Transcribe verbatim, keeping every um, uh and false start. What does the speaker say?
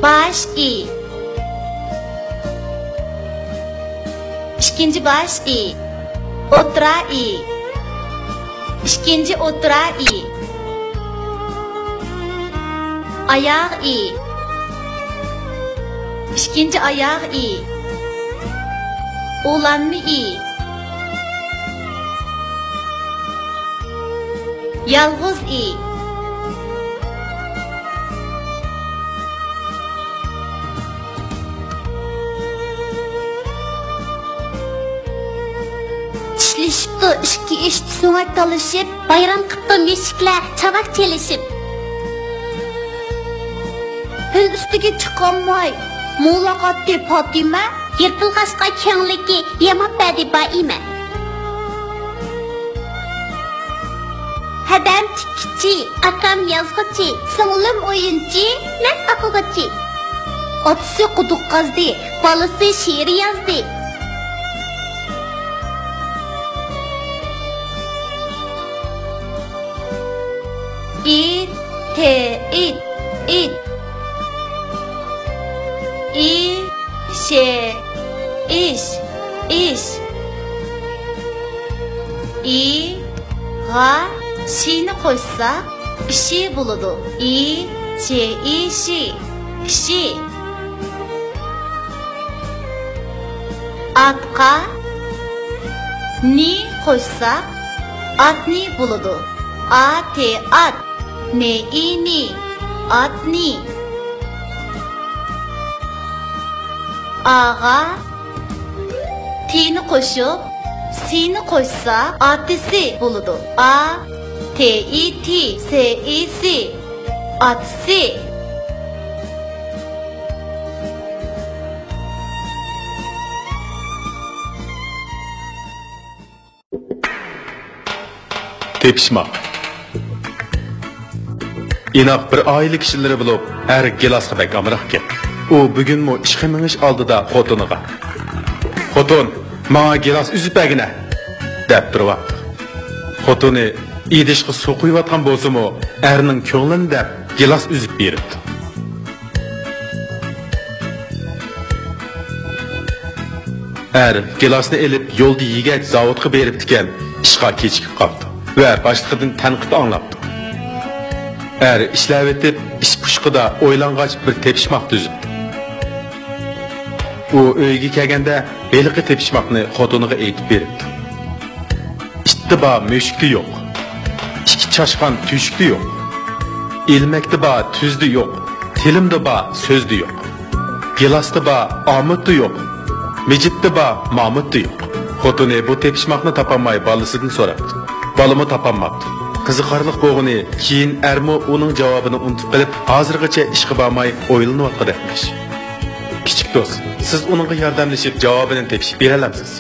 باش ئى. ئىككىنچى باش ئى. ئوتتۇرا ئى. ئىككىنچى ئوتتۇرا ئى. ئاياغ ئى. ئىككىنچى ئاياغ ئى. ئۇلانما ئى. يالغۇز ئى. چىشلىشىپتۇ ئىككى ئىش سۆڭەك تالىشىپ. بايرام قىپتۇ مۈشۈكلەر چاۋاك چېلىشىپ. پىل ئۈستىگە چىقالماي مولاق ئاتتى پاتىمە. يىرتىلغاچقا كۆڭلىكى ياماپ بەردى بائىمە. ھەدەم تىككۈچى، ئاكام يازغۇچى، سىڭلىم ئويۇنچى، مەن ئوقۇغۇچى. ئاتىسى قۇدۇق قازدى، بالىسى شېئىر يازدى. ئى، تې، ئىت، ئىت. ئى، شې، ئىش، ئىش. ئى، غا، شىنى قوشساق، ئىشى بولىدۇ. ئى، چې، ئى، شى، ئىشى. ئاتقا نى قوشساق، ئاتنى بولىدۇ. ئا، تې، ئات. نې، ئى، نى. ئاتنى. ئاغا تىنى قوشۇپ، سىنى قوشسا، ئاتىسى بولىدۇ. ئا، تې، ئى، تى، سې، ئى، سى. ئاتىسى. تېپىشماق. ئىناق بىر ئائىلە كىشىلىرى بولۇپ، ئەر گىلاسقا بەك ئامراقكەن. ئۇ بۈگۈنمۇ ئىشقا مېڭىش ئالدىدا خوتۇنىغا، «خوتۇن، ماڭا گىلاس ئۈزۈپ بەرگىنە» دەپ تۇرۇۋاپتۇ. خوتۇنى ئىدىشقا سۇ قۇيۇۋاتقان بولسىمۇ، ئەرنىڭ كۆڭلىنى دەپ گىلاس ئۈزۈپ بېرىپتۇ. ئەر گىلاسنى ئېلىپ يولدا يېگەچ زاۋۇتقا بېرىپتىكەن، ئىشقا كېچىكىپ قاپتۇ ۋە باشلىقىدىن تەنقىد ئاڭلاپتۇ. ئەر ئىشلەۋېتىپ، ئىش پۇشقىدا ئويلانغاچ بىر تېپىشماق تۈزۈپتۇ. ئۇ ئۆيگە كەلگەندە ھېلىقى تېپىشماقنى خوتۇنىغا ئېيتىپ بېرىپتۇ. ئىتتا بار مۈشۈكتە يوق. ئىككى چاشقان تۆشۈكتە يوق. ئىلمەكتە بار تۈزدە يوق. تىلىمدا بار سۆزدە يوق. گىلاستا بار ئامۇتتا يوق. مىجىتتا بار مامۇتتا يوق. خوتۇنى بۇ تېپىشماقنى تاپالماي بالىسىدىن سوراپتۇ. بالىمۇ تاپالماپتۇ. قىزىقارلىق بولغىنى، كېيىن ئەرمۇ ئۇنىڭ جاۋابىنى ئۇنتۇپ قېلىپ، ھازىرغىچە ئىشقا بارماي ئويلىنىۋاتقۇدەكمىش. كىچىك دوست، سىز ئۇنىڭغا ياردەملىشىپ جاۋابىنى تېپىشىپ بېرەلەمسىز؟